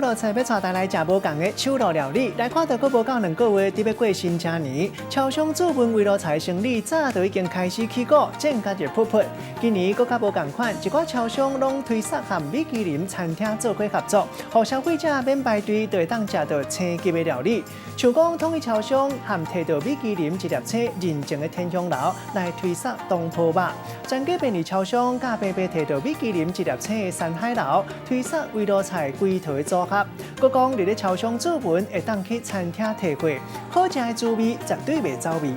手路菜欲帶大家來食無仝的手路料理，來看著閣無夠2個月，就欲過新正年，超商注文圍爐菜生理早就已經開始起鼓，戰甲熱噗噗。今年閣較無仝款，一寡超商攏推捒和米其林餐廳做伙合作，予消費者免排隊，就會當食到星級的料理。像講統一超商和提著米其林一粒星認證的天香樓來推捒東坡肉，全家便利超商佮平平提著米其林一粒星的山海樓推捒圍爐菜規套的組合，閣講佇咧超商注文會當去餐廳提貨，好食的滋味絕對袂走味。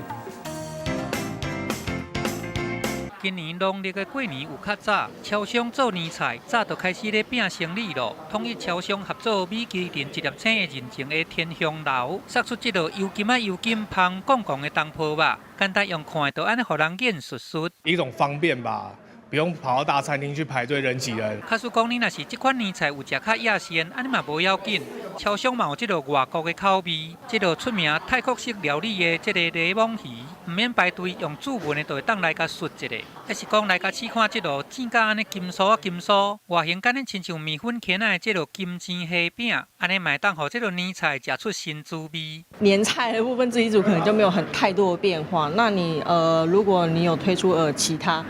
今年農曆的過年有較早，超商做年菜早就開始咧拼生理咯。統一超商合作米其林一粒星的認證的天香樓，釋出這道油甘仔油甘芳貢貢的東坡肉，簡單用看的就按呢予人眼欶欶。一種方便吧，不用跑到大餐廳去排隊人擠人。假使講你若是這款年菜有食較野鮮，按呢嘛無要緊。超商嘛有這个外國的口味，這个出名泰國式料理的這个檸檬魚，毋免排隊，用注文的就會當來共媠一下。抑是講來共試看這个煎甲按呢金酥仔金酥，外形敢若親像麵粉糠仔的這个金煎蝦餅，按呢嘛會當予這个年菜食出新滋味。年菜的部分自己煮可能就沒有很太多的變化。那你如果你有推出其他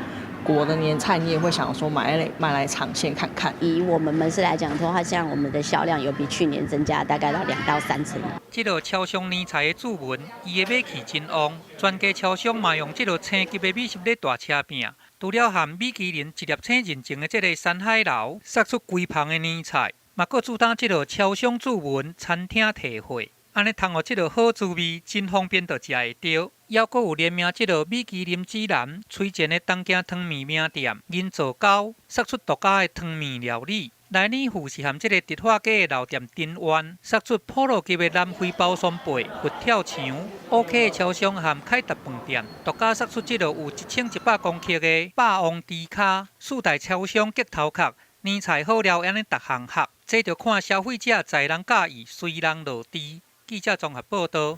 國的年菜，你也會想說買來嘗鮮看看。以我們門市來講的話，像我們的銷量有比去年增加大概到2到3成。這个超商年菜的注文，伊的買氣真旺，全家超商嘛用這个星級的美食咧大車拚。除了和米其林一粒星認證的這个山海樓，釋出規芳的年菜，嘛閣主打這个超商注文餐廳提貨，按呢通予這个好滋味真方便就食會著。猶閣有聯名這个米其林指南推薦的東京湯麵名店銀座皋，釋出獨家的湯麵料理。來年富是和這个迪化街的老店鼎苑，釋出普羅級的南非包雙貝佛跳牆。OK 超商和凱達飯店獨家釋出這个有1100公克的霸王豬跤。四大超商激頭殼，年菜好料按呢逐項合，這就看消費者在人佮意，隨人落豬。記者綜合報導。